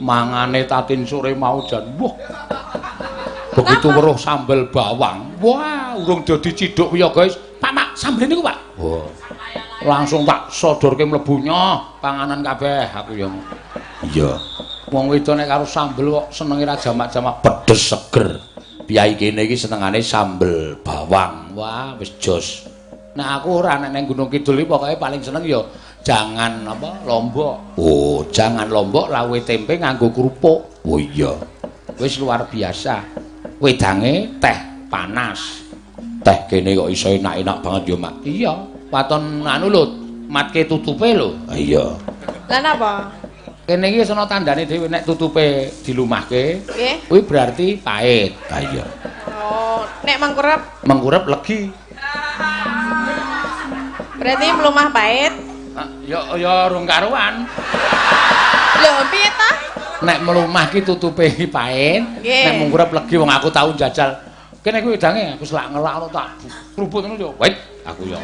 Mangane Tatin sore mau jan. Wah. Begitu weruh sambel bawang. Wah, urung dadi ciduk ya, guys. Pak, Pak, sambel niku, Pak. Wah. Langsung tak sodorke mlebu nyoh panganan kabeh aku ya. Iya. Wong wedok nek karo sambel kok senenge ra jamak-jamak pedes seger. Piyai kene iki senengane sambel bawang. Wah, wis jos. Nek aku ora nek nang Gunung Kidul iki pokoke paling seneng ya jangan apa lombok. Oh, jangan lombok lawuhe tempe nganggo kerupuk. Oh iya. Wis luar biasa. Wedange teh panas. Teh kene kok iso enak-enak banget ya, Mak. Iya, waton anu lho, matke tutupe lho. Iya. Lah napa? Kene iki wis ana tandane dhewe nek tutupe dilumahke, nggih. Kuwi berarti pahit. Ha iya. Oh, nek mengkurep? Mengkurep legi. Berarti mlumah pahit. Ya ya rung karuan. Lho, piye ta? Nek mlumah ki tutupe pahit, nek mengkurep legi wong aku tau njajal. Kene kuwi wedange aku selak ngelak ngono tak seruput ngono yo. Wait, aku yo.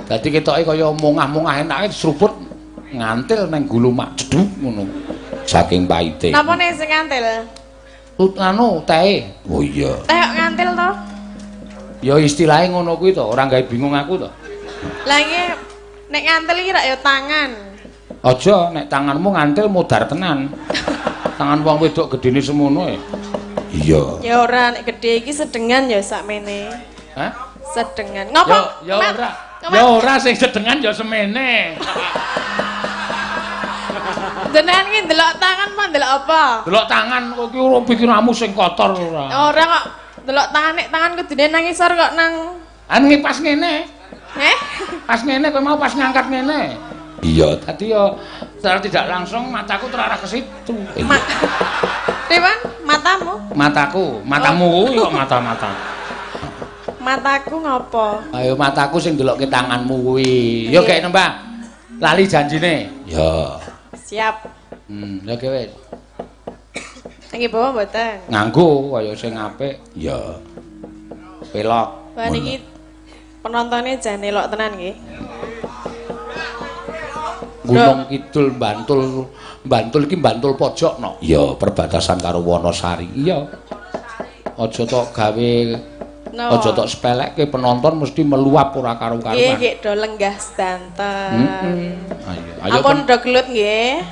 Dadi ketoke kaya mongah-mongah enake seruput ngantil nang gulu mak jeduk ngono. Saking pahite. Napa nek sing ngantil? Anu tehe. Oh iya. Teh kok ngantil to? Ya istilahe ngono kuwi to, ora gawe bingung aku to. Lah iki nek ngantil iki rak ya tangan. Aja nek tanganmu ngantil modar tenan. Tangan wong wedok gedene semono e. Iya. Ya ora nek gedhe iki sedengan ya sakmene. Hah? Sedengan. Ngopo? Ya ora. Ya ora sing sedengan ya semene. Jenengan iki ndelok tangan apa ndelok apa? Ndelok tangan kok iki ora pikiranmu sing kotor ora. Ora kok ndelok tangan nek tangan kudune nang ngisor kok nang an pas ngene. Heh? Pas ngene kowe mau pas ngangkat ngene. Iya, tadi ya secara tidak langsung mataku terarah ke situ. Iya. Dewan, matamu? Mataku, matamu kuwi kok mata-mata. Mataku ngopo? Ayo mataku sing ndelokke tanganmu kuwi. Yo gek nembang. Lali janjine. Ya. Siap. Ya ge wis. Nggih bawa mboten? Nganggo kaya sing apik. Ya. Pelok. Wah niki penontonnya jan elok tenan nggih. Gunung Kidul Bantul, Bantul iki Bantul pojok no. Iya, perbatasan karo Wonosari. Iya. Aja tok gawe aja tok sepelekke penonton mesti meluap ora karu-karuan. Nggih, nggih do lenggah sedanten. Heeh. Ayo, ayo ampun do gelut nggih.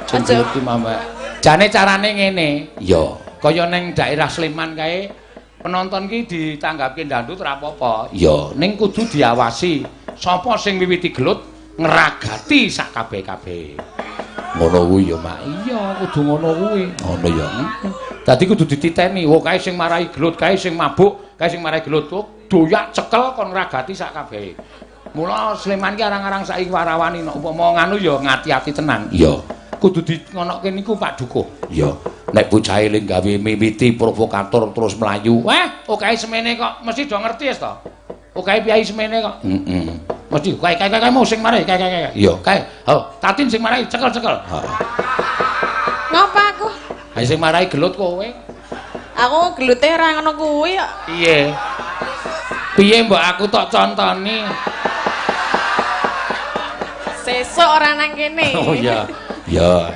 Aja iki mambak. Jane carane ngene. Iya, kaya ning daerah Sleman kae penonton ki ditanggapke ndandut ora apa-apa. Iya, ning kudu diawasi. Sapa sing wiwiti gelut ngragati sak kabeh-kabeh. Ngono kuwi ya, Mak. Iya, kudu ngono kuwi. Ngono ya. Dadi kudu dititeni. Oh, kae sing marai gelut, kae sing mabuk, kae sing marai gelut. Oh, doyak cekel kon ngragati sak kabeh. Mula Sleman ki arang-arang saiki warawani nek upama nganu ya ngati-ati tenan. Iya. Kudu dingonokke niku Pak Dukuh. Iya. Nek bocah eling gawe mimiti provokator terus mlayu. Wah, oke semene kok mesti do ngerti wis to. Oke piyai semene kok. Heeh. Mesti kae kae kae mau sing marai kae kae kae. Iya, kae. Oh, Tatin sing marai cekel-cekel. Heeh. Ngapa aku? Ha sing marai gelut kowe. Aku gelute ora ngono kuwi kok. Piye? Piye mbok aku tok contoni? Sesuk ora nang kene. Oh iya. Ya.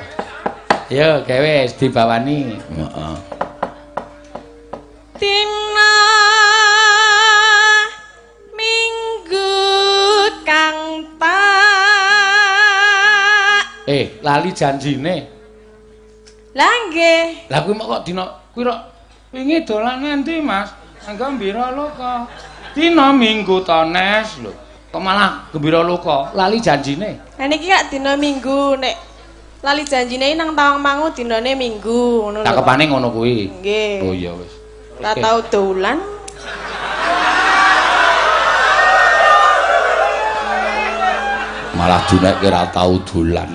Ya, gawe wis dibawani. Heeh. Dina Minggu kang tak lali janjine. Lah nggih. Lah kuwi kok dina kuwi rok wingi dolan endi, Mas? Gembira loka. Dina Minggu to, Nes lho. Kok malah gembira loka, lali janjine. Lah niki kak dina Minggu nek lali janjine nang Tawangmangu dinane Minggu ngono lho. Cakepane ngono kuwi. Nggih. Oh iya wis. Ora tau dolan. Malah dunekke ora tau dolan.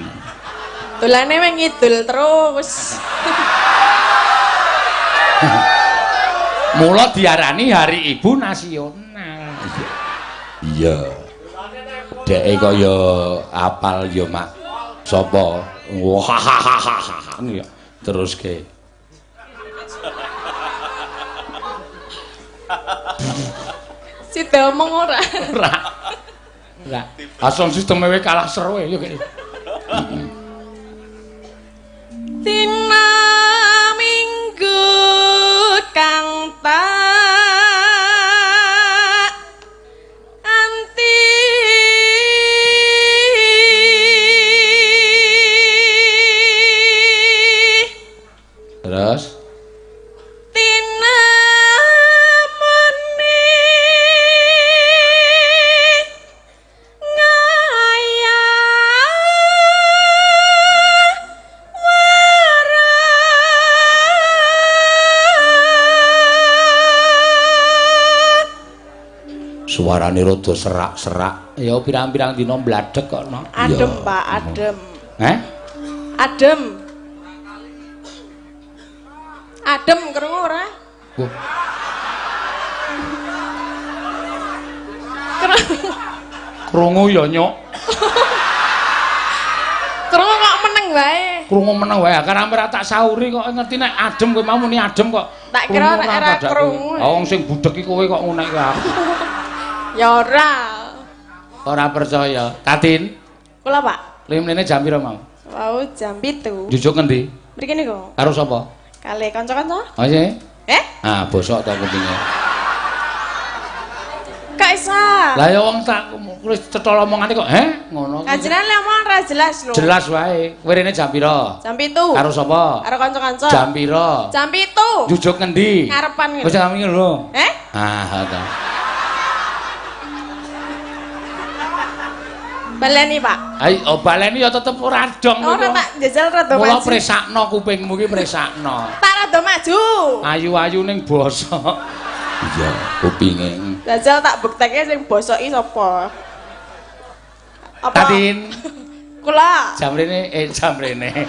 Dolane mung ngidul terus. Mula diarani Hari Ibu Nasional. Iya. Dheke kaya apal ya, Mak. Sapa? Wah. Terus ke. Sida omong ora? Ora. Ora. Langsung sisteme kalah seru ya kok. Suarane rada serak-serak. Ya pirang-pirang dina mbladhek kok no. Adem, Pak, adem. Heh? Adem. Adem krungu ora? Krungu ya nyok. Krungu kok meneng wae. Krungu meneng wae, karena ora tak sauri kok ngerti nek adem kowe mau muni adem kok. Tak kira nek ora krungu. Wong sing budhek iki kowe kok ngunek aku. Ya ora. Ora percaya. Tatin. Kula, Pak. Limene jam pira mau? Wau jam 7. Jujuk ngendi? Mriki niku. Karo sapa? Kale kanca-kanca. Oh iya. Eh? Ah, bosok to kupinge. Kok iso? Lah ya wong tak wis cetha omongane kok, heh, ngono. Kajenengan lek omong ora jelas lho. Jelas wae. Kowe rene jam pira? Jam 7. Karo sapa? Karo kanca-kanca. Jam pira? Jam 7. Jujuk ngendi? Ngarepan ngene. Wis ngene lho. Eh? Ah, ta. Baleni, Pak. Ayo, oh baleni ya tetep ora dong. Ora tak jajal rada maju. Mula presakno kupingmu ki presakno. Tak rada maju. Ayu-ayu ning bosok. Iya, kupinge. Jajal tak bukteke sing bosok iki sapa? Apa? Tatin. Kula. Jam rene jam rene.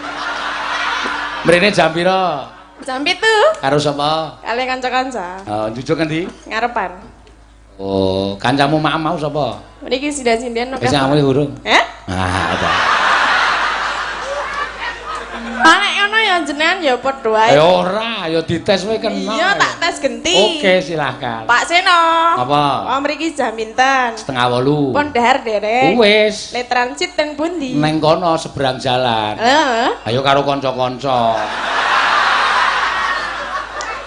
Mrene jam pira? Jam 7. Karo sapa? Kali kanca-kanca. Oh, njujuk ngendi? Ngarepan. Oh, kancamu mak mau sapa? Mriki sinden-sinden wis awake urung. Eh? Ah, ta. Nek ngono ya jenengan ya padha wae. Ya ora, ya dites wae kena. Iya, tak tes genti. Oke, silahkan. Pak Seno. Apa? Oh, mriki jam pinten? 7:30. Pun dahar derek. Wis. Le transit teng pundi? Neng kono seberang jalan. Heeh. Ayo karo kanca-kanca.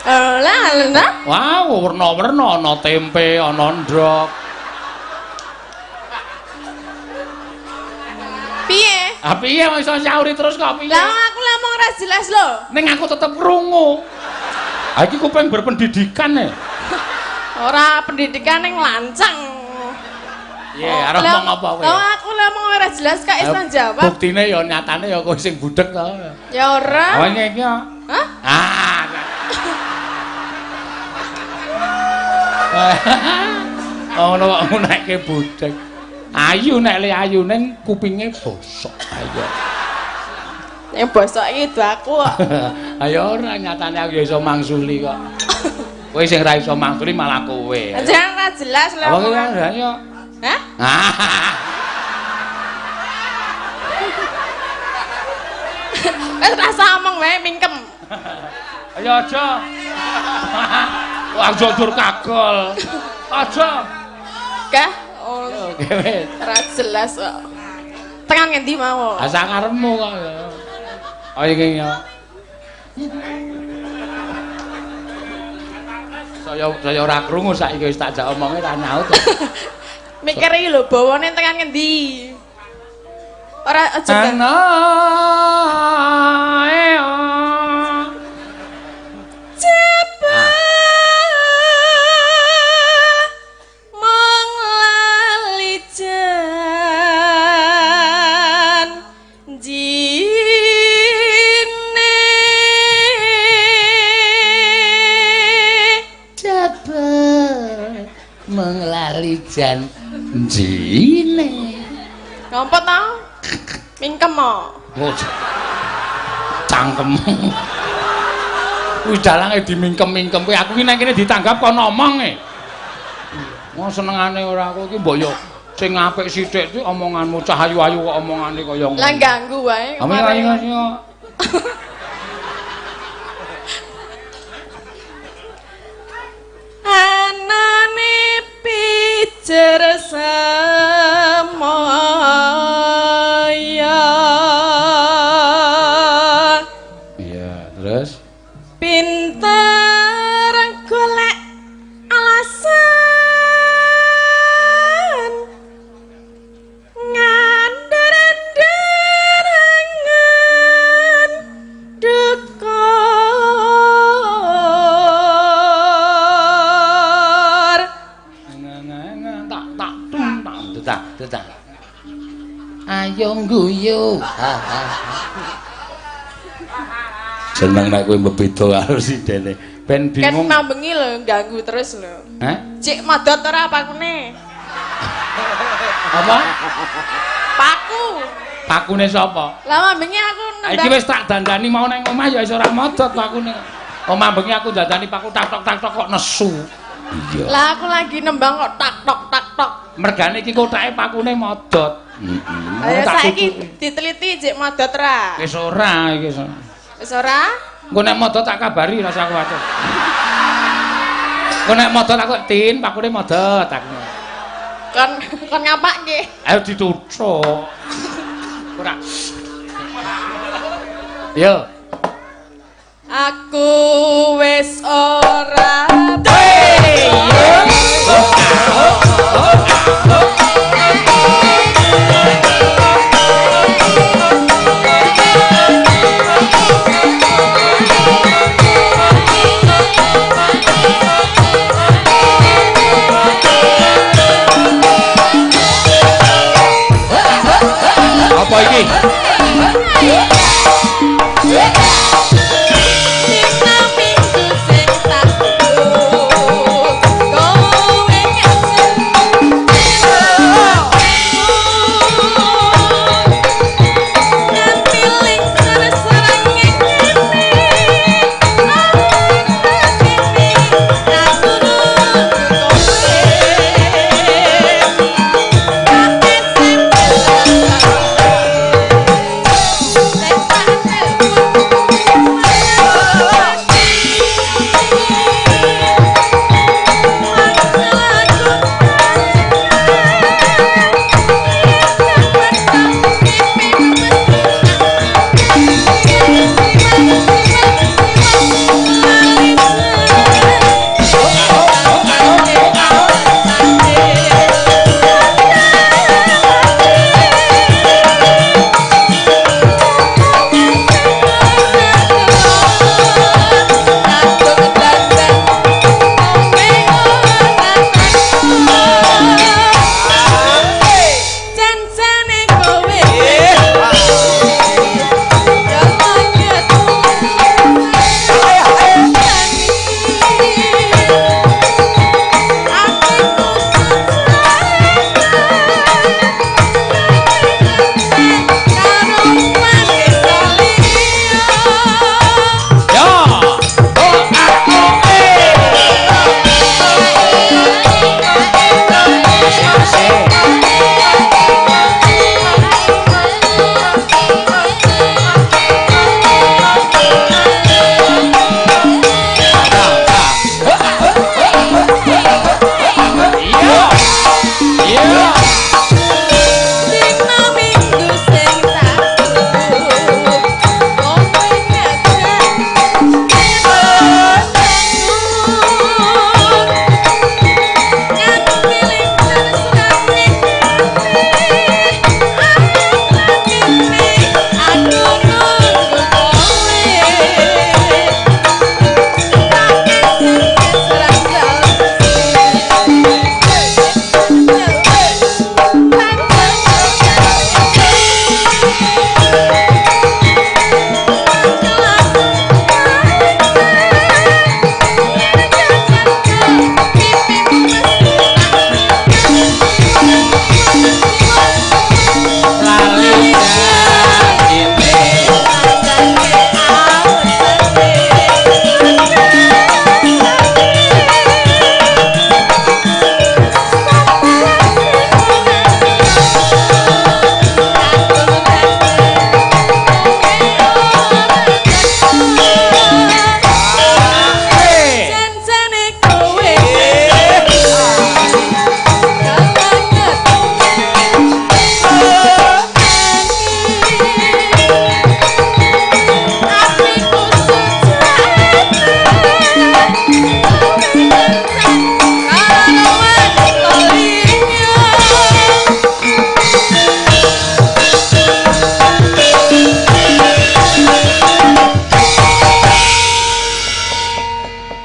Lah, lha. Wah, werna-werna ana tempe, ana ndrok. Piye? Ah piye iso nyauri terus kok piye? Lah aku lah omong ora jelas lho. Ning aku tetep krungu. Ah iki kuping berpendidikan e. Ora pendidikan ning lancang. Piye, arep omong apa kowe? Lah aku lah omong ora jelas kok iso jawab. Buktine ya nyatane ya kowe sing budhek to. Ya ora. Oh iki ya. Hah? Ah. Oh ngono kok ngunekke budhek. Ayu nek le ayu ning kupinge bosok. Ayo. Nek bosok iki itu aku kok. Ayo ora nyatane aku ya iso mangsuli kok. Kowe sing ra iso mangsuli malah kowe. Jangan ra jelas lho. Apa kowe ayo. Hah? Wis rasa omong wae mingkem. Ayo aja. Wah, jujur kagol. Aja. Kah? Oh. Oke wis. Ora jelas kok. Tekan ngendi mau? Ah sakarepmu kok ya. Oh iki ya. Saya ora krungu saiki wis tak jak omonge ra nyaut. Mikir iki lho bawane tekan ngendi? Ora aja. Ana. Jan jine. Ngopo ta? Mingkem kok. Cangkemmu. Kuwi dalange dimingkem-mingkem kuwi aku ki nang kene ditanggap kon omong e. Wong senengane ora aku iki mbok yo sing apik sithik iki omonganmu cah ayu-ayu kok omongane kaya ngono. Lah ganggu wae. Ayo ayo. Anane pijer semaya. Iya, terus pinter golek alasan ngandher-andherangen dukur. Tak. Ayo guyu. Seneng nek kowe mbebeda karo sindene. Ben bingung. Kan mambengi lho ganggu terus lho. Hah? Cik modot ora pakune? Apa? Paku. Pakune sapa? Lah mambengi aku nembang. Iki wis tak dandani mau nang omah ya iso ora modot pakune. Omah bengi aku dandani paku tak tok kok nesu. Iya. Lah aku lagi nembang kok tak tok tak tok. Mergane iki kotake pakune modot. Heeh. Ayo saiki diteliti jek modot ra? Wis ora iki. Wis ora? Engko nek modot tak kabari rasa kuwatir. Engko nek modot aku tin pakune modot aku. Kon kon ngapake? Ayo dituthuk. Ora. Yo. Aku wis ora. Apa iki?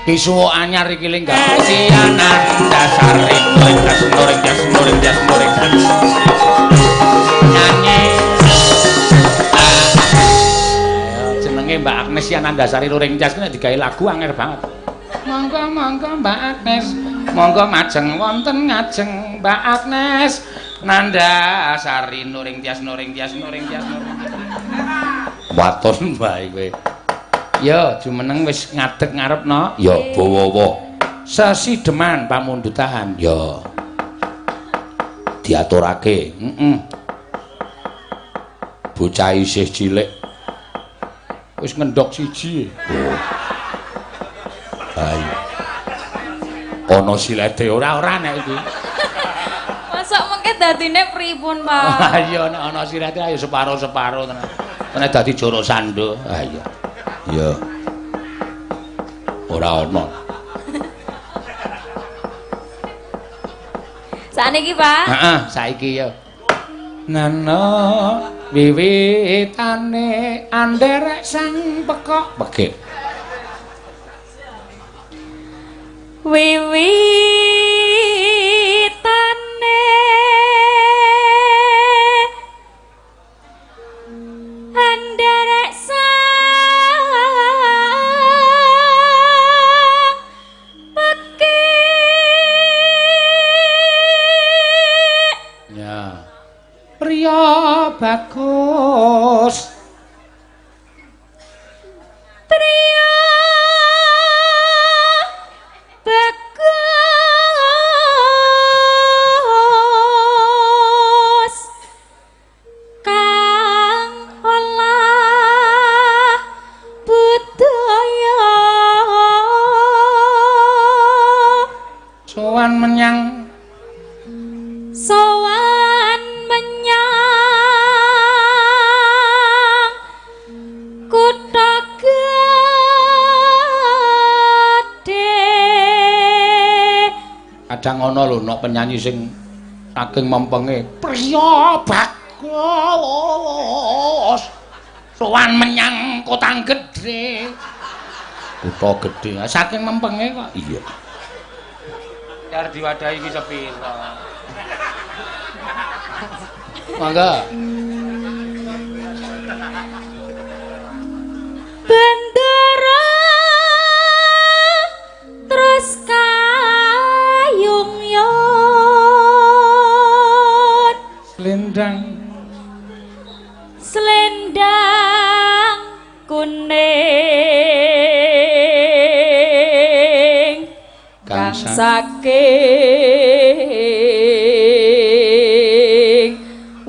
Kisuwo anyar iki ling gasianan dasaring jas noring jas noring jas noring nyanyi. Ayo jenenge Jenenge Mbak Agnes Nandasari Luring Jas nek digawe lagu angel banget. Monggo monggo Mbak Agnes, monggo majeng wonten ngajeng Mbak Agnes Nandasari Nuring Tias Nuring Tias Nuring Tias Nuring. Waton bae kowe. Ya jumeneng wis ngadeg ngarep no. Ya bawa-bawa. Sesideman pamundutan. Ya. Diaturake. Heeh. Bocah isih cilik. Wis ngendhok siji. Oh. Ayo. Ana silete ora-ora nek iki. Mosok mengke dadine pripun, Pak? Ha iya nek ana silete ayo separo-separo tenan. Nek dadi joro sando. Ha iya. Ya. Ora ana. Sakniki, Pak? Heeh, saiki ya. Nana wiwitane anderek sang pekok pegek. Wiwitane anderek sang pekik. Ya. Priya bagus. Priya bagus kang olah budaya sowan menyang sowan menyang kutha gedhe. Kadang ana lho nek penyanyi sing saking mempenge priya bagus sowan menyang kota gedhe. Kutha gedhe saking mempenge kok. Iya. Arep diwadahi iki sepira. Mangga. Bendera terus kayung yon selendang selendang kuning kang saking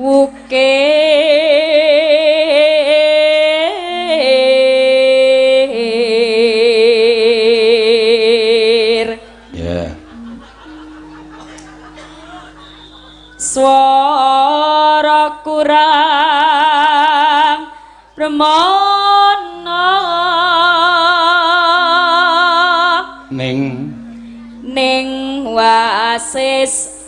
wukir yeah. Swara kurang premana ning ning wasis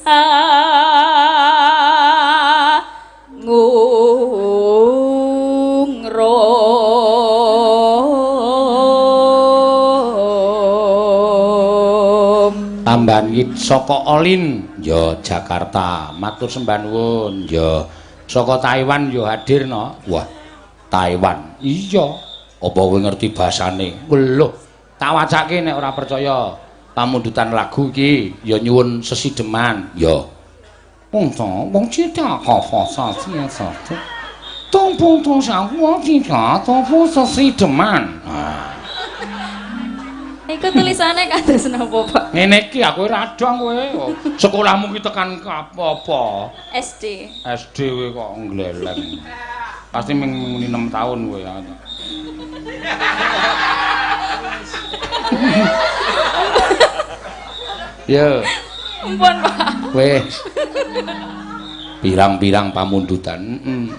ngungrum. Tambahan iki saka Olin ya Jakarta, matur sembah nuwun ya. Saka Taiwan ya hadir no. Wah, Taiwan. Iya. Apa kowe ngerti basane? Lho, tak wacake nek ora percaya. Pamundutan lagu iki ya nyuwun sesideman ya. Wong wong cita ka sa sia sa. Tong pong tong sa wo ti ka tong pong sesideman. Ah. Iku tulisane kados napa, Pak? Ngene iki aku ora dong kowe. Sekolahmu ki tekan apa? SD. SD kowe kok ngleleng. Pasti mung muni 6 tahun kowe ya. Yo. Ampun, Pak. Wis. Pirang-pirang pamundutan. Heeh.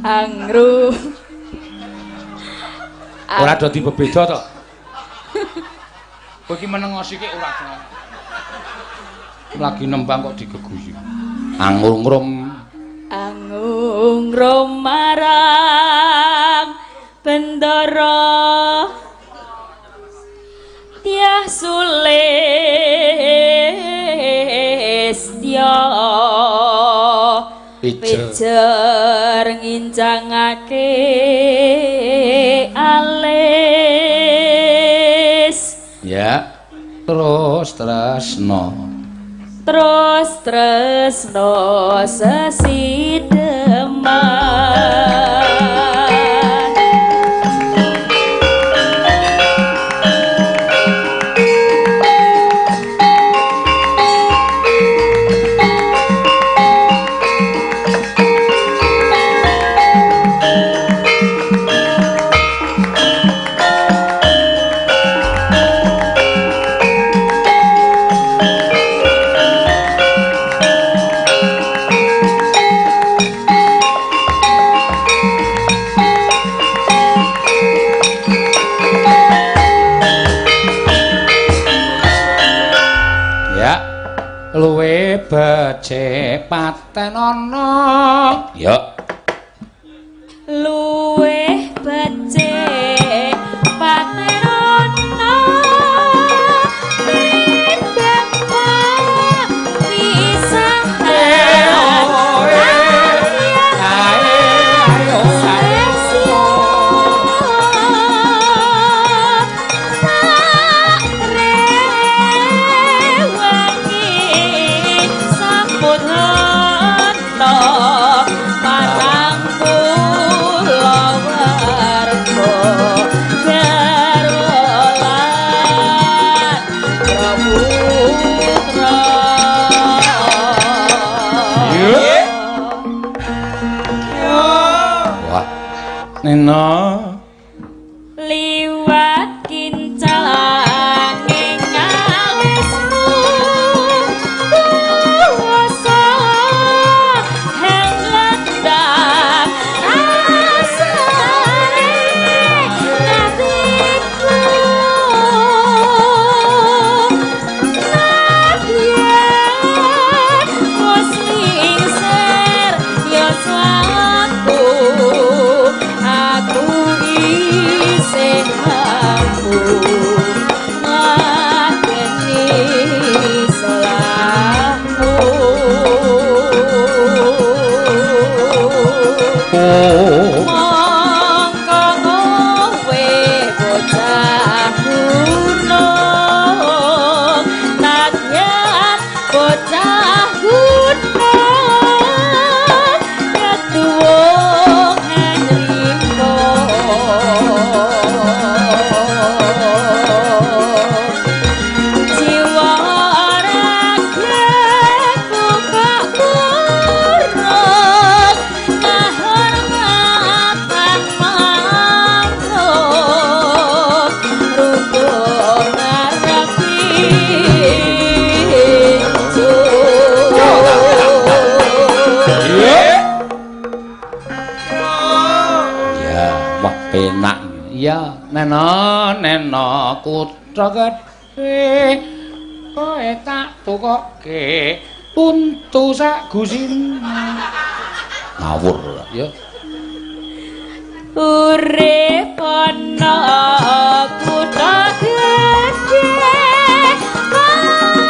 Angru. Ora dadi bebeda to. Kowe iki meneng sithik ora. Lagi nembang kok digeguyu. Angungrum. Angungrum marang bendara Tiah Sulistya Pijret. Iya. Jer ngincangake alis. Ya. Terus tresno. Terus tresno sesideman. Luwe becik paten ana. Ya. Luwe becik paten ana. Tindang pisahan. Nena liwat kincange alismu kuwasa hang lendak rasane atiku nadyan wis lingsir ya swaku aku isih mampu ngakeni salahmu. Mongko kowe bocah gunung, nadyan bocah gunung ketuwung nrimo. Jiwa ragaku kok purun kahormatan mantuk rukun ngarepi. Ya, wah penak. Ya, nena nena kutha gedhe kowe tak tukoke untu sak gusine. Ngawur ya. Urip ana kutha gedhe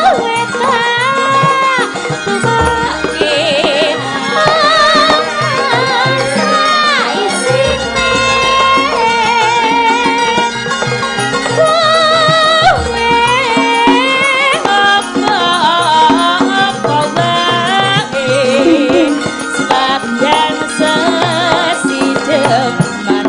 kowe tak tukoke saisine. Kowe apa wae senajan sesideman.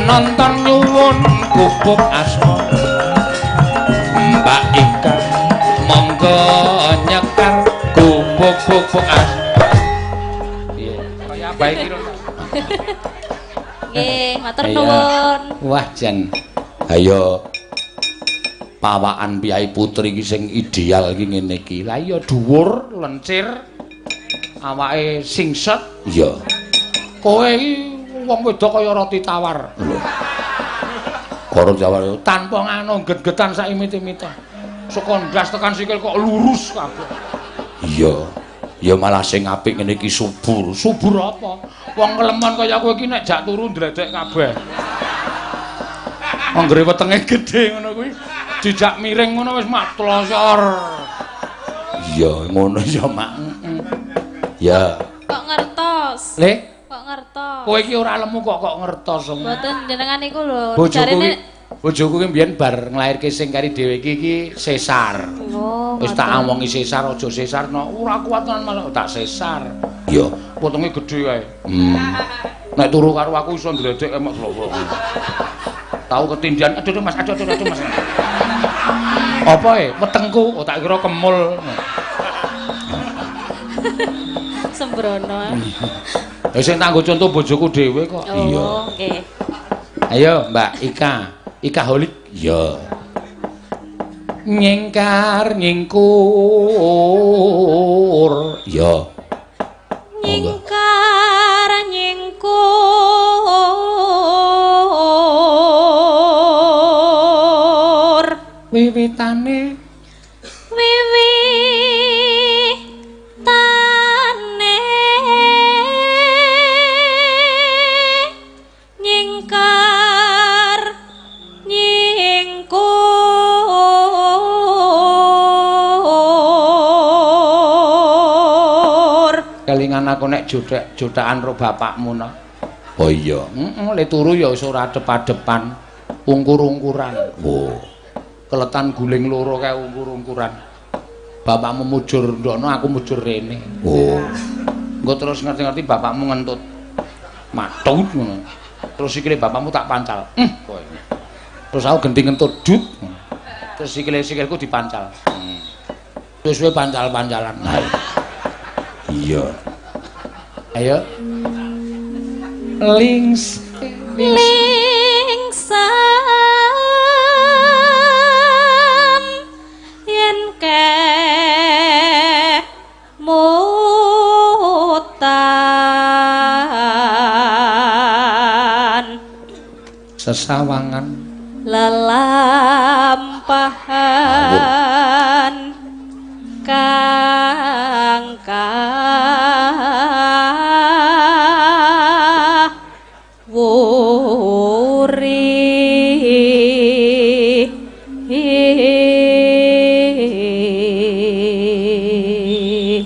Penonton nyuwun gubuk asmara. Mbak Ika monggo nyekar gubuk-gubuk asmara. Piye? Kaya abahe iki lho. Nggih, matur nuwun. Wah, jan. Ayo pawaan piyai putri iki sing ideal iki ngene iki. Lah iya dhuwur, lencir, awake singset. Iya. Kowe iki wong wedok kaya roti tawar. Lho. Karo tawar tanpa ngano get-getan sak imit-imite. Saka ndas tekan sikil kok lurus kabeh. Iya. Ya malah sing apik ngene iki subur. Subur apa? Wong kelemon kaya kowe iki nek jak turu ndledek kabeh. Anggere wetenge gedhe ngono kuwi, jejak miring ngono wis mak tlosor. Iya, ngono ya, Mak. Ya. Kok ngertos? Le? Kok ngertos? Kowe iki ora lemu kok kok ngertos. Mboten jenengan niku lho. Bojoku ki mbiyen bar nglairke sing kari dhewe iki iki sesar. Oh, wis tak omongi sesar aja sesar no. Ora kuat tenan malah tak sesar. Iya, potongnya gedhe kae. Nek turu karo aku iso ndledek emok lho. Tahu ketindihan, aduh Mas, aduh aduh Mas. Apa e? Wetengku, oh tak kira kemul. Sembrono. Ya sing tak nggo contoh bojoku dhewe kok. Oh, iya. Nggih. Ayo Mbak Ika, Ika Holik. Iya. Nyingkar nyingkur. Iya. Nyingkar nyingkur. Wiwitane wiwitane nyingkar nyingkur. Kelingan aku nek jodakan ro bapakmu no. Oh iya. Heeh, le turu ya wis ora adep-adepan, ungkur-ungkuran. Oh. Keletan guling loro kae ungkur-ungkuran. Bapakmu mujur ndono, aku mujur rene. Oh. Engko terus ngerti-ngerti bapakmu ngentut. Matut ngono. Terus sikile bapakmu tak pancal. Kowe. Terus aku genti ngentut dut. Terus sikile-sikilku dipancal. Terus suwe pancal-pancalan. Nah. Iya. Ayo. Lings lingsam yen kemutan sesawangan lelampahan kang kawuri.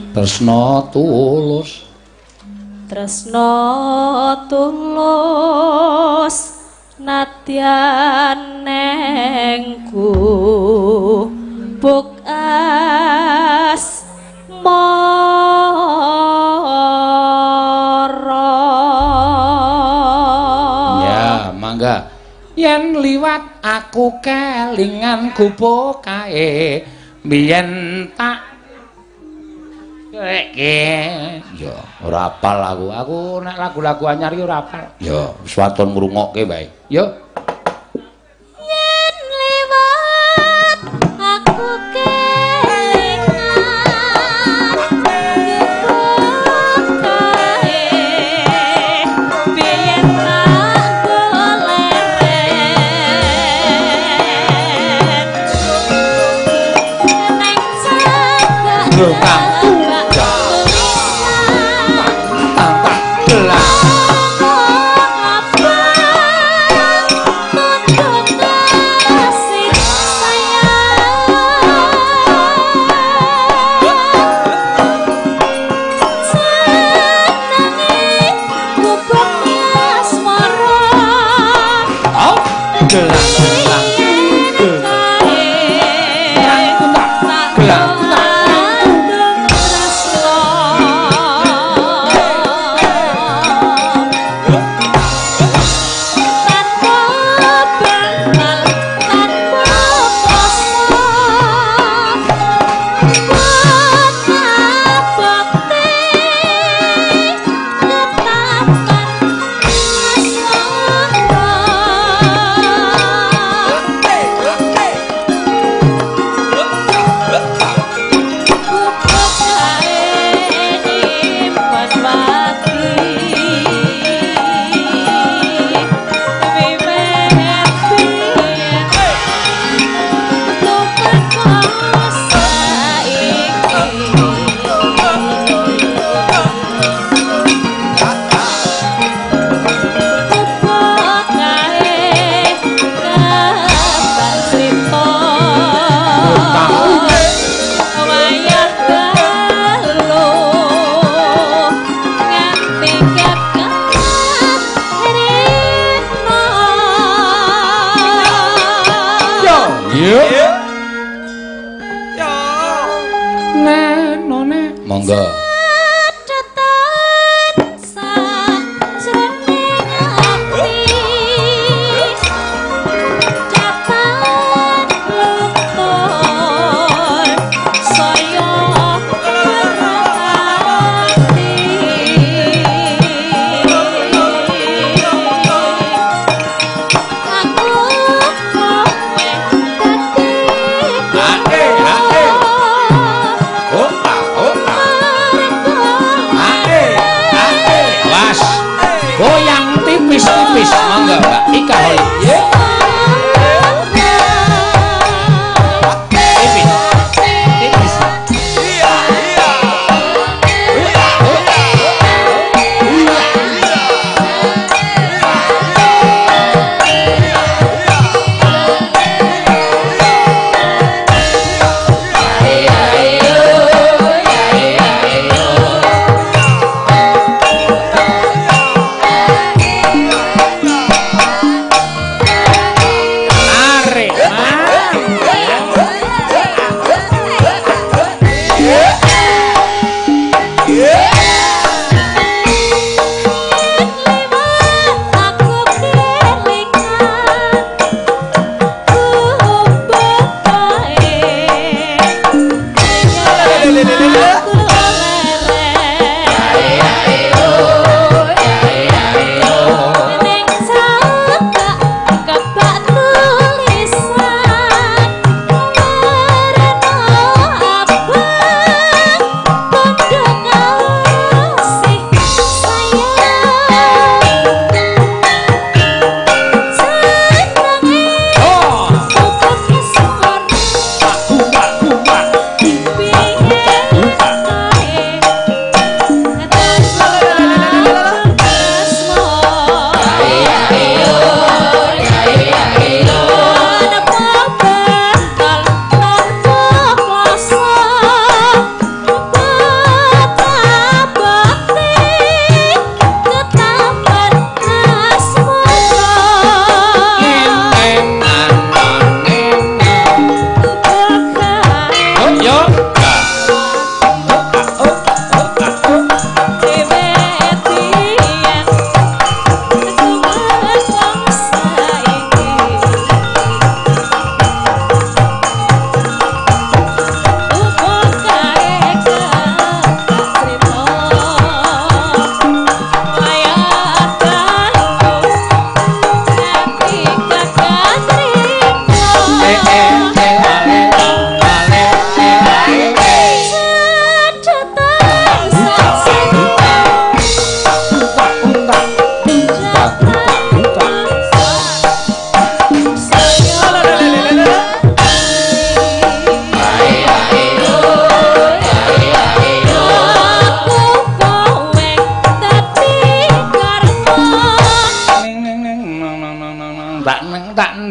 Tresna tulus, tresna tulus nadyan neng gubuk asmara. Ya, mangga. Yen liwat aku kelingan gubuk kae biyen tak Reke. Ya, ora apal aku. Aku nek lagu-lagu anyar iki ora apal. Ya, wis waton ngrungokke wae. Yo. Yen liwat aku kelingan gubuk kae biyen tak goleren neng cagak. Lho, Kang. Yo. Yo. Nenone. Monggo. Tipis-tipis, monggo Mbak Ika Holi. Tipis. Tipis. Iya, iya.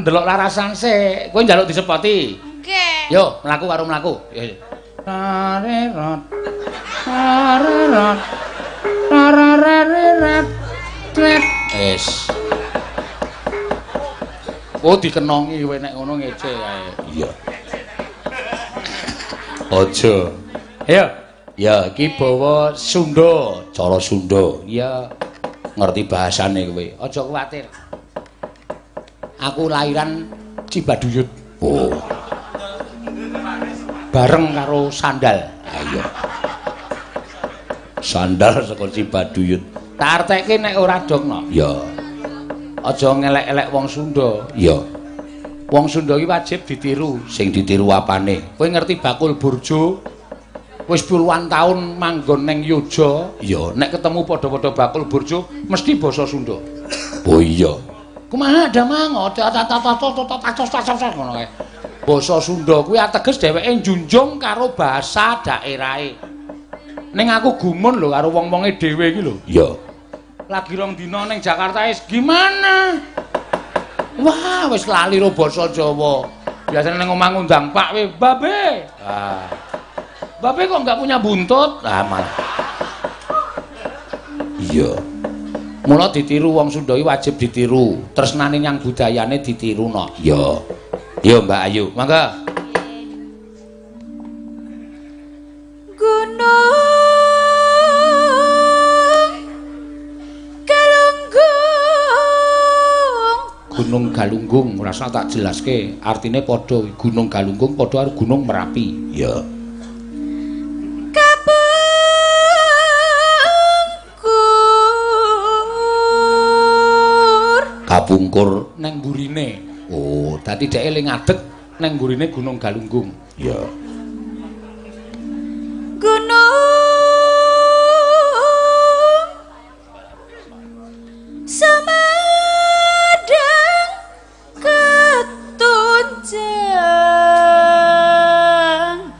Ndelok larasan sik. Kowe njaluk disepoti. Nggih. Yo, mlaku karo mlaku. Yo. Tarerot. Tarerot. Tarareret. Tret. Wis. Oh, dikenongi kowe nek ngono ngece kae. Iya. Aja. Ayo. Ya, iki bawa Sunda, cara Sunda. Iya. Ngerti bahasane kowe. Aja kuwatir. Aku lahiran Cibaduyut. Oh. Bareng karo sandal. Ayo. Sandal saka Cibaduyut. Tak arteke nek ora dongno. Ya. Aja ngelek-elek wong Sunda. Ya. Wong Sunda iki wajib ditiru. Sing ditiru apane? Kowe ngerti bakul burjo? Wis puluhan taun manggon ning Yoja. Ya, nek ketemu padha-padha bakul burjo mesti basa Sunda. Oh iya. Kumaha damang ngono kae. Basa Sunda kuwi ateges dheweke njunjung karo basa daerahe. Ning aku gumun lho karo wong-wonge dhewe iki lho. Iya. Lagi rong dina ning Jakarta wis gimana? Wah, wis lali ro basa Jawa. Biasane ning omah ngundang Pak we, "Babe." Ah. Babe kok enggak punya buntut? Ah, malah. Iya. Mula ditiru wong Sunda iki wajib ditiru. Tresnane nyang budayane ditiru no. Iya. Yo Mbak Ayu, mangga. Gunung Galunggung. Gunung Galunggung rasa tak jelaske, artine padha Gunung Galunggung padha karo Gunung Merapi. Ya. Kapungkur. Kapungkur nang mburine. Oh, dadi dheke le ngadeg nang mburine Gunung Galunggung. Ya. Gunung Sumedang ketunjang.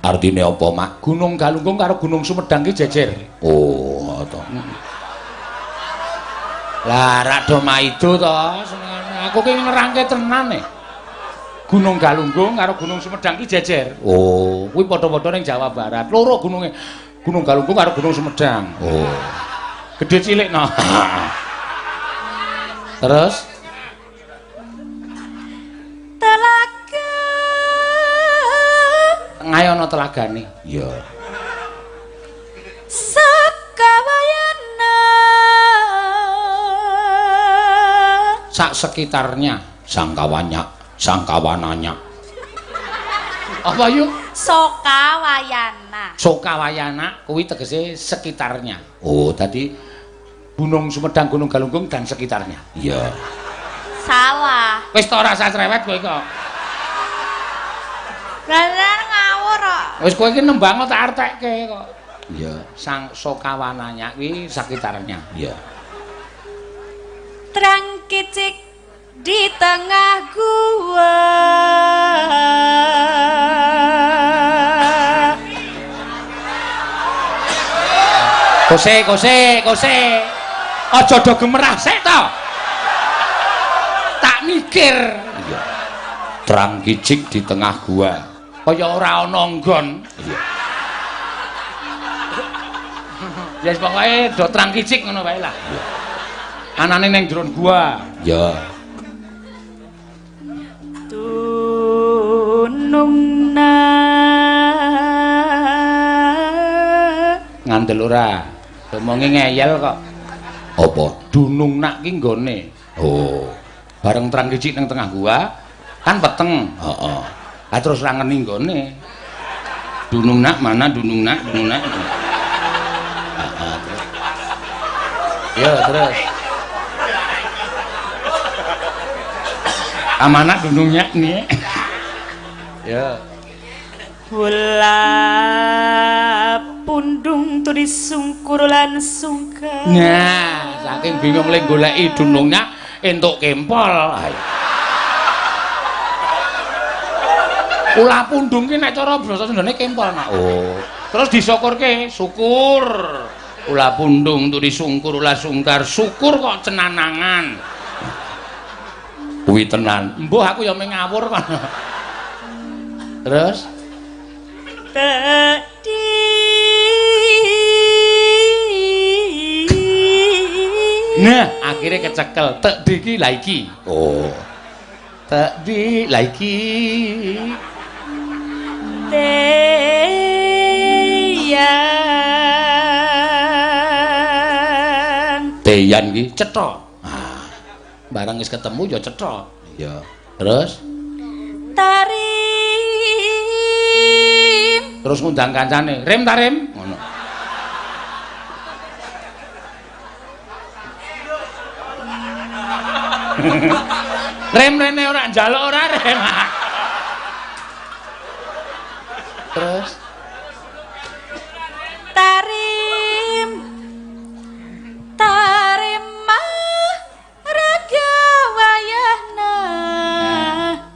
Artine apa, Mak? Gunung Galunggung karo Gunung Sumedang ki jejer. Oh, to. Lah, rak do maido to senengane. Aku ki nerangke tenan e. Gunung Galunggung karo Gunung Sumedang ki jejer. Oh, kuwi padha-padha ning Jawa Barat. Loro gununge. Gunung Galunggung karo Gunung Sumedang. Oh. Gedhe cilik no. Terus telaga. Tengahe ana telagane. Iya. Sakawayana. Sak sekitarnya sangkawanya, sangkawananya. Apa yuk? Sokawayana. Sokawayana kuwi tegese sekitarnya. Oh, tadi Gunung Sumedang, Gunung Galunggung dan sekitarnya. Iya. Salah. Wis to ora usah cerewet kowe kok. Lah ngawur kok. Wis kowe iki nembang tak artekke kok. Iya, sang Sokawananya kuwi sekitarnya. Iya. Terang kicik di tengah gua. Kose, kose, kose. Aja do gemerah sik to. Tak mikir. Iya. Terang kicik di tengah gua. Kaya ora ana nggon. Iya. Ya wis pokoke do terang kicik ngono wae lah. Iya. Anane ning jero gua. Iya. Tunungna. Ngandel ora? Omonge ngeyel kok. Apa? Dunung nak ki nggone. Oh. Bareng terang kicik nang tengah gua kan peteng. Heeh. Lah terus ra ngeni nggone. Dunung nak mana dunung nak dunung nak. Heeh, terus. Yo terus. Amanah dunungnya nih. Ya. Bola pundung turi sungkur lan sungkar. Nah, saking bingung le goleki dunungnya entuk kempol. Ayo. Ula pundung ki nek cara basa Sundane kempol, Nak. Oh. Terus disyukurke, syukur. Ula pundung turi sungkur ula sungkar, syukur kok cenanangan. Kuwi tenan. Mbuh aku ya mung ngawur kok. Terus tedi. Nah, akhirnya kecekel. Tekdi ki lha iki. Oh. Tekdi lha iki. Teyan. Teyan ki cetha. Ah. Barang wis ketemu ya cetha. Iya. Terus tarim. Terus ngundang kancane, "Rem ta, Rem?" Ngono. Rem rene ora njaluk ora rem. Terus tarim. Tarim raga wayahna.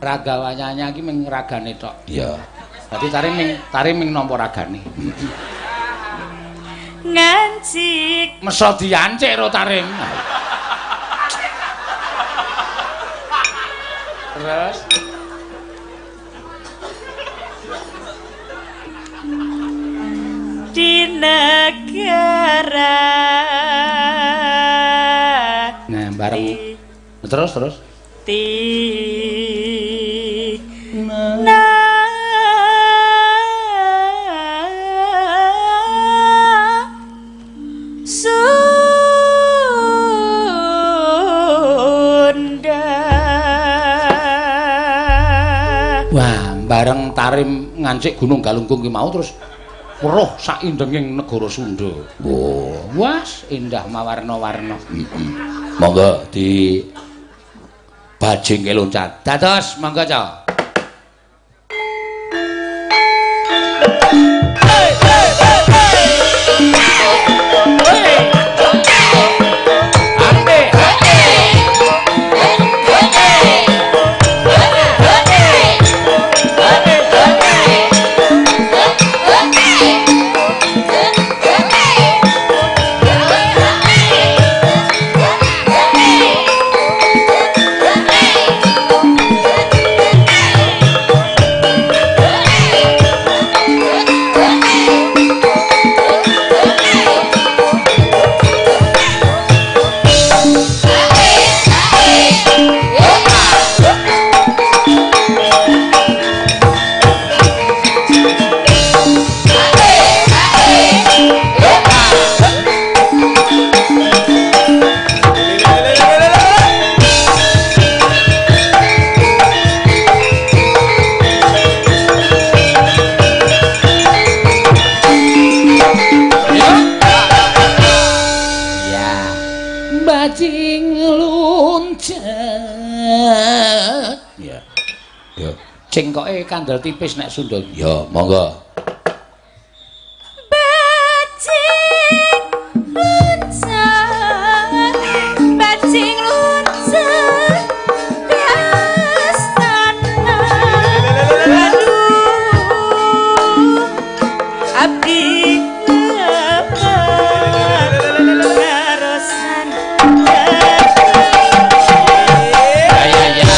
Raga wayahna iki mung ragane tok. Iya. Dadi tarim ming nampa ragane. Ngancik. Meso diancik ro tarim. Terus di negara. Nah, bareng terus terus ti Bareng Tarim ngancik Gunung Galunggung ki mau terus weruh saindenging negara Sunda. Wah, was indah mawarna-warna. Heeh. Monggo di bajingke loncat. Dados monggo, Cak. Cengkoke kandel tipis nek Sunda. Ya, monggo. Bajing loncat, bajing loncat astana. Aduh, abdi karosan. Ya ya ya.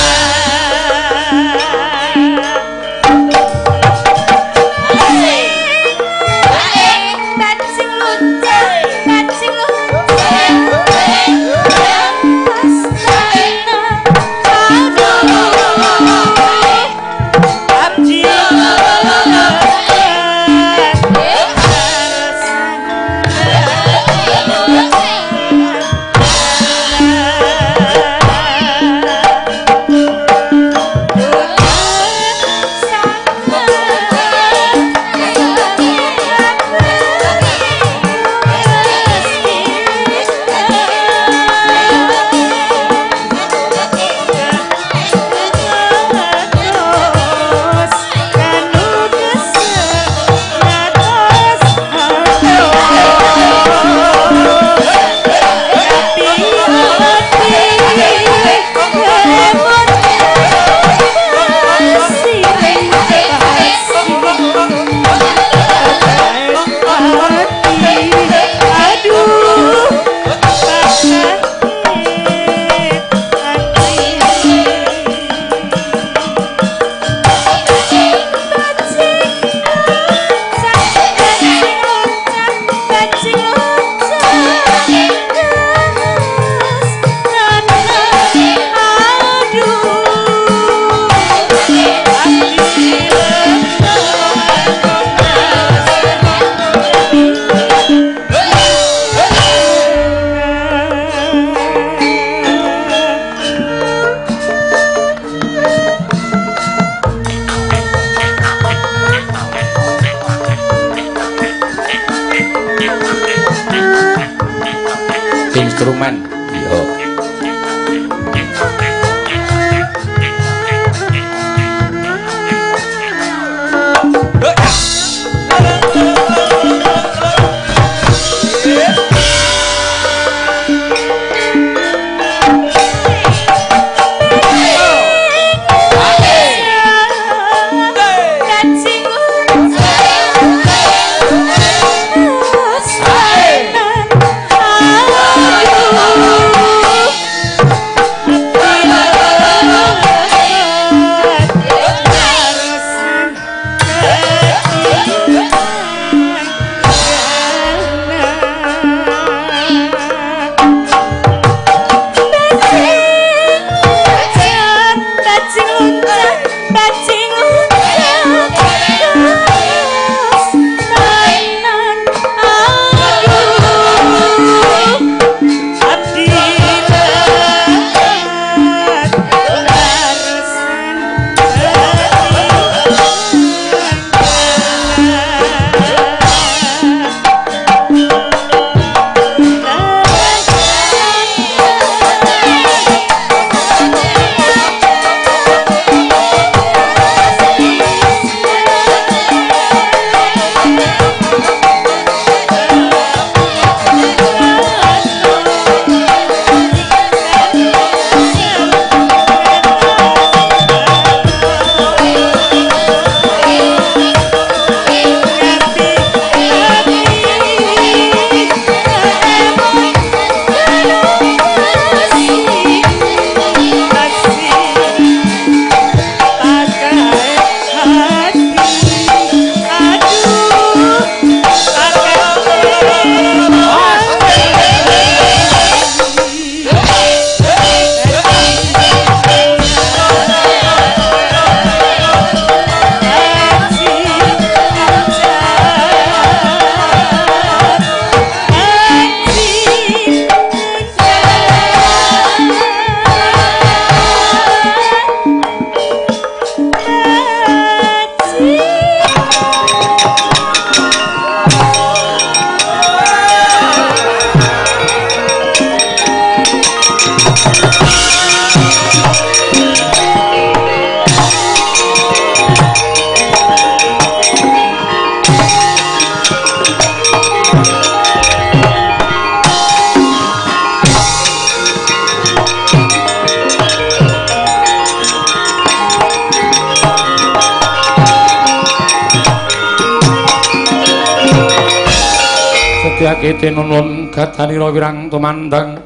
Setyaki tinunun gatanira wirang tumandang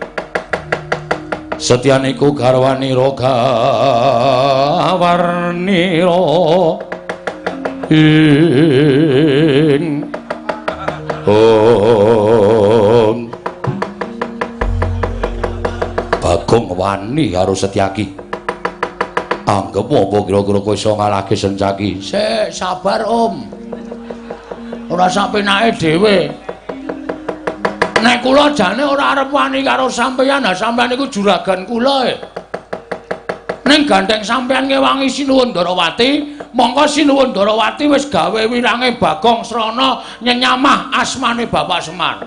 setyaniku garwanira gawarnira ing ong. Bagong wani karo Setyaki. Anggep apa kira-kira kowe iso ngalahke Sencaki? Sik, sabar Om. Ora sak penake dhewe. Nek kula jane ora arep wani karo sampeyan, ha sampeyan iku juragan kula e. Ning gandeng sampeyan ngewangi Sinuwun Ndarawati, mongko Sinuwun Ndarawati wis gawe wirange Bagong Srana nyenyamah asmane Bapak Semar.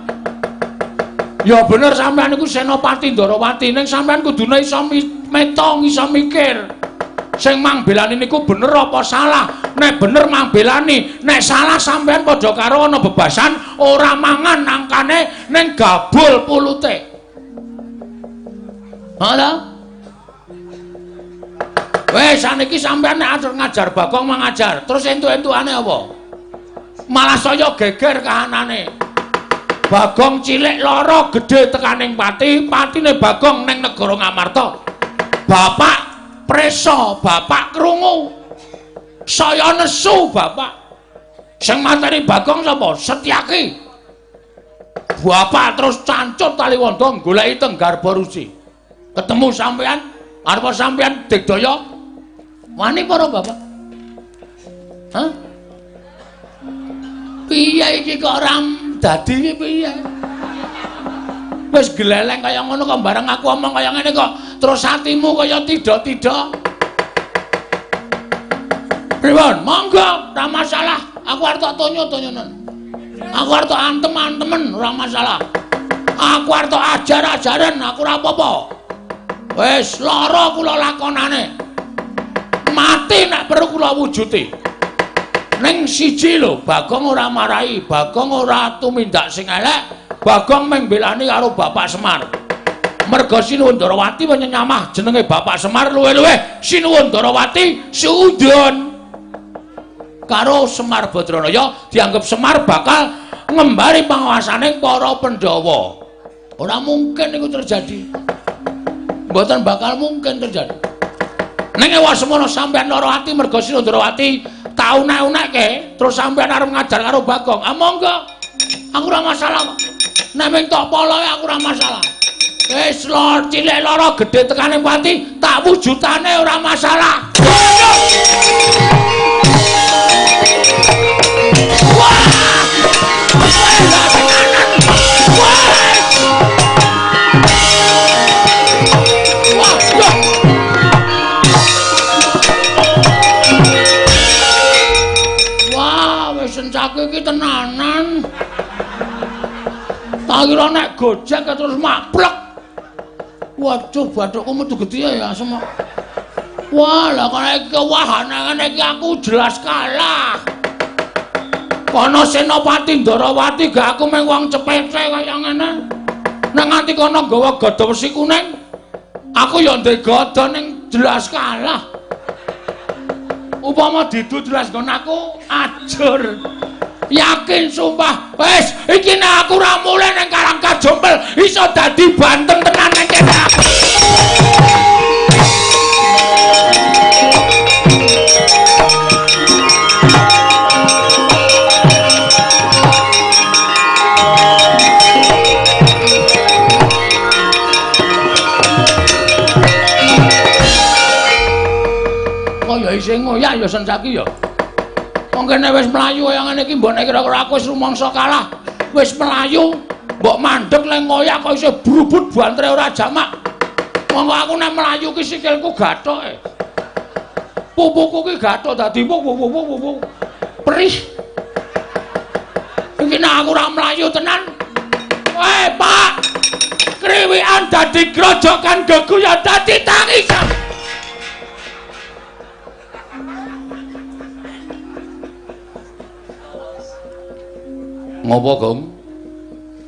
Ya bener sampeyan iku Senopati Ndarawati, ning sampeyan kudune iso metong, iso mikir. Sing mangbelani niku bener apa salah? Nek bener mangbelani, nek salah sampeyan padha karo ana bebasan ora mangan angkane ning gabul pulute. Ha? Wes saniki sampeyan nek arep ngajar Bagong mangajar, terus entuk-entukane apa? Malah saya geger kahanane. Bagong cilik lara gedhe tekaning pati, patine Bagong ning negara Ngamarta. Bapak preso, bapak krungu. Saya nesu bapak. Sing mateni Bagong sapa? Setyaki. Bapak terus cancut taliwondo goleki teng Garba Ruci. Ketemu sampean, arep sampean digdaya wani para bapak. Hah? Piye iki kok ora dadi iki piye? Wis gleleng kaya ngono kok bareng aku omong kaya ngene kok terus atimu kaya tidak-tidak. Pripun? Monggo, ora masalah. Aku arep tok tonyo-tonyonen. Aku arep tok antem-antemen, ora masalah. Aku arep tok ajar-ajaren, aku ora apa-apa. Wis lara kula lakonane. Mati nek perlu kula wujuti. Ning siji lho, Bagong ora marahi, Bagong ora tumindak sing elek. Bagong mung mbelani karo Bapak Semar. Merga Sinuwun Ndarawati menyamah jenenge Bapak Semar luwih-luwih Sinuwun Ndarawati suudon karo Semar Badranaya dianggep Semar bakal ngembari panguasane para Pandhawa. Ora mungkin iku terjadi. Mboten bakal mungkin terjadi. Ning ewa semono sampeyan lara ati merga Sinuwun Ndarawati tau unek-unekke terus sampeyan arep ngajar karo Bagong. Ah monggo. Aku ora masalah kok. Nek mung tok poloe aku ora masalah. Wis lor cilik lara gedhe tekane pati tak wujudane ora masalah. Wah! Wah, wis Sencaki iki tenanan. Tak kira nek Gojek terus maplek. Waduh, bathukku metu gedhe ya semua. Wah, lah kok iki wahana ngene iki aku jelas kalah. Kono Senopati Ndarawati gak aku mung wong cepete kaya ngene. Nek nganti kono nggawa gada wesi kuning, aku ya ndek gada ning jelas kalah. Upama didu jelas nggon aku ajur. Yakin sumpah, wis iki nek aku ora mulih ning Karang Kajompel iso dadi banteng tenan ning kene. Kok ya isih ngoyak ya Sencaki ya. Wong kene wis mlayu kaya ngene iki mbok nek kira-kira aku wis rumangsa kalah, wis mlayu, mbok mandeg le ngoyak kok isih brubut bantre ora jamak. Monggo aku nek mlayu ki sikilku gathoke. Pupuku ki gathok dadi pupu. Perih. Iki nek aku ora mlayu tenan. Weh, Pak. Kriwikan dadi grojokan geguyon dadi tangisan. Ngopo, Gong?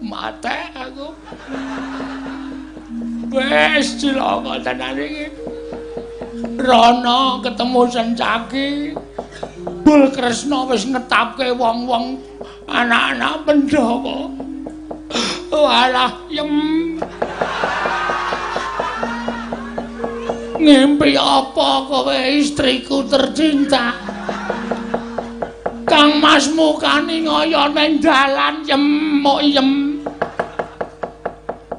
Mate aku. Wes cilaka tenan iki. Rono ketemu Sencaki. Bul Kresna wis ngetapke wong-wong anak-anak Pandhawa. Walah yem. Ngimpi apa kowe istriku tercinta? Kang Mas mukane ngaya ning dalan yem mok yem.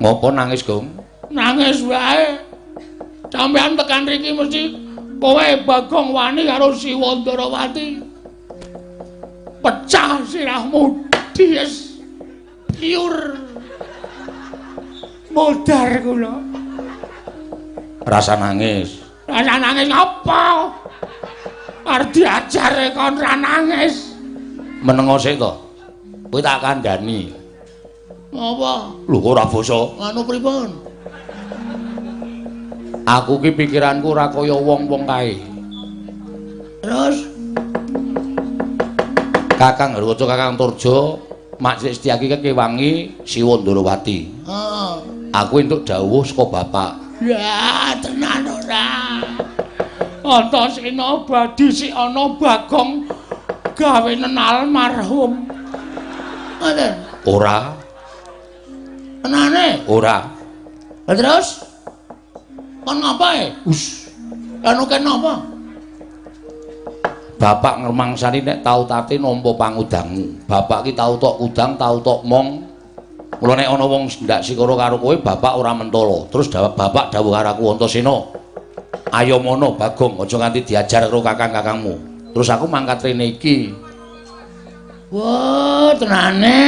Ngopo nangis, Gong? Nangis wae. Sampeyan tekan riki mesti kowe Bagong wani karo Siwa Ndarawati. Pecah sirahmu dies. Liur. Modar kula. Rasa nangis. Rasa nangis apa? Arep diajare kon ra nangis. Menengo sik to. Kowe tak kandhani. Apa? Lho kok ora basa? Anu pripun? Aku ki pikiranku ora kaya wong-wong kae. Terus Kakang Harwoco, Kakang Turjo, Mak Cilik Setyaki kewangi Siwa Ndarawati. Heeh. Aku entuk dawuh saka bapak. Ya, tenan ora. Antasena badhe sik ana Bagong gawe almarhum. Ngoten. Ora. Tenane? Ora. Lah terus kon ngapae? Us. Anu ken apa? Bapak ngremangsani nek tau tate nampa pangudangmu. Bapak ki tau tok udang, tau tok mong. Mula nek ana wong ndak sikara karo kowe, bapak ora mentolo. Terus bapak dawuh karo aku, Antasena, ayo mono Bagong, aja nganti diajar karo kakang-kakangmu. Terus aku mangkat rene iki. Wah, tenane.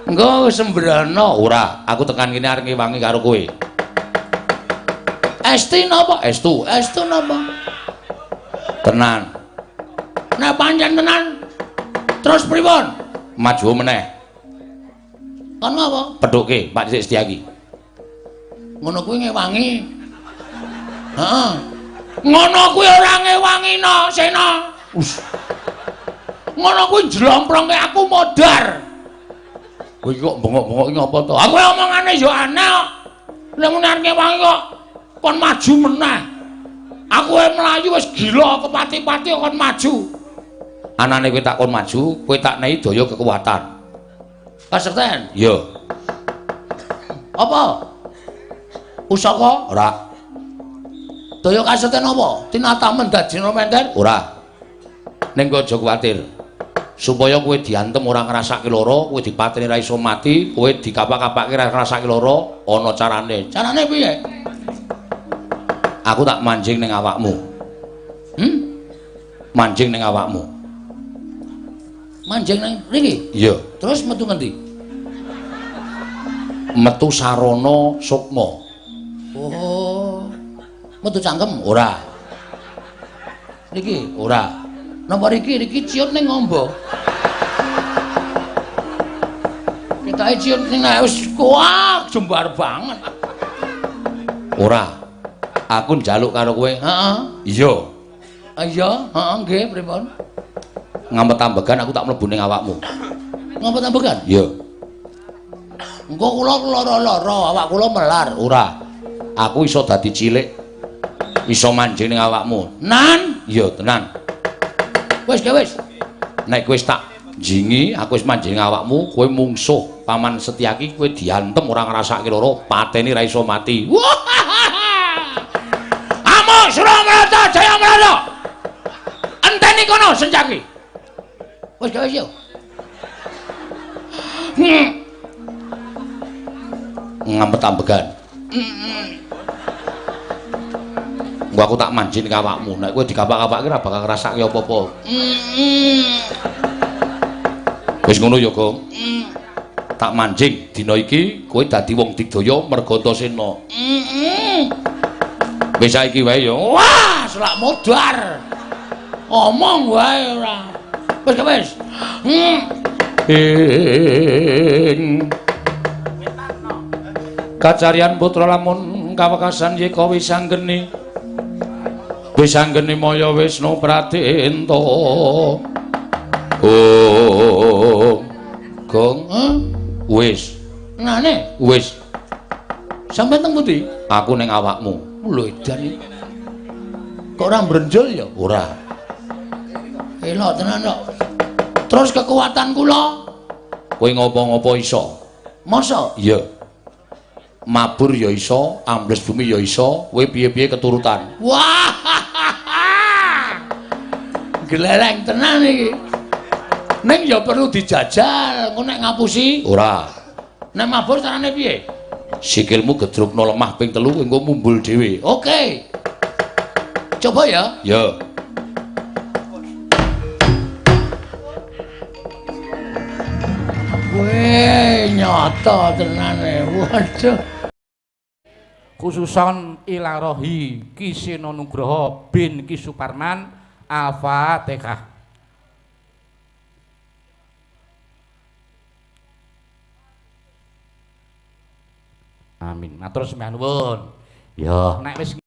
Engko sembrana ora, aku tekan kene arep ngewangi karo kowe. Esti napa? Estu. Estu napa? Tenan. Nek pancen tenan, terus pripun? Maju meneh. Kon apa? Pedhuke Pak Cilik Setyaki. Ngono kuwi ngewangi. Heeh. Ngono kuwi ora ngewangi no, Sena. Us. Ngono kuwi jlomprongke aku modar. Kowe iki kok bengok-bengok iki ngapa to? Aku omongane ya aneh kok. Nek muni arep ngewangi kok kon maju meneh. Aku mlayu wis gila kepati-pati kon maju. Anane kowe tak kon maju, kowe tak nehi daya kekuatan. Kasekten? Iya. Apa? Pusaka? Ora. Daya kasekten apa? Tinatamen dadi menter? Ora. Ning aja kuwatir. Supaya kowe diantem ora ngrasake lara, kowe dipateni ra iso mati, kowe dikapak-kapake ra ngrasake lara, ana carane. Carane piye? Aku tak manjing ning awakmu. Manjing ning awakmu. Manjing ning mriki? Iya. Terus metu ngendi? Metu sarana sukma. Oh. Metu cangkem? Ora. Niki? Ora. Napa riki? Riki ciut ning ngombo. Ketoke ciut ning wis kuak jembar banget. Ora. Aku njaluk karo kowe. Heeh. Iya. Iya, heeh nggih pripun? Ngampet ambegan aku tak mlebu ning awakmu. Ngampet ambegan? Iya. Engko kula lara-lara, awak kula melar. Ora. Aku iso dadi cilik. Iso manjing ning awakmu. Nan? Iya, tenan. Wis, wis. Nek kowe wis tak jingi, aku wis manjing ning awakmu, kowe mungsuh Paman Setyaki, kowe diantem ora ngrasake lara, pateni ra iso mati. Wah! Amuk Suramarta Jaya Mrana. Enteni kono Setyaki. Wis gawe yo. Ngampet ambegan. Engko aku tak manjing ning awakmu. Nek kowe dikapak-kapake ora bakal ngrasake apa-apa. Wis ngono ya, Gong. Tak manjing dina iki kowe dadi wong digdaya merga Antasena. Wis saiki wae ya. Wah, selak modar. Omong wae ora. Wis wis. Ing kacarian putra lamun kawekasan yeka wisanggeni. Wisanggeni maya Wisnu Pradenta. Oh. Gong, wis. Nane? Wis. Sampeyan teng pundi? Aku ning awakmu. Lho edan iki. Kok ora mbrenjol ya? Ora. Elok tenan kok. Terus kekuatan kula? Kowe ngopo-ngopo iso. Masa? Iya. Mabur ya iso, ambles bumi ya iso, kowe piye-piye keturutan. Wah. Glereng tenan iki. Ning ya perlu dijajal, engko nek ngapusi ora. Nek mabur carane piye? Sikilmu gedrukno lemah ping 3 engko mumbul dhewe. Oke. Coba ya. Ya. Weh, nyata tenane. Waduh. Khususon ilarohi Ki Seno Nugroho bin Ki Suparman. Al-Fatihah. Amin. Matur sembah nuwun. Ya, nek wis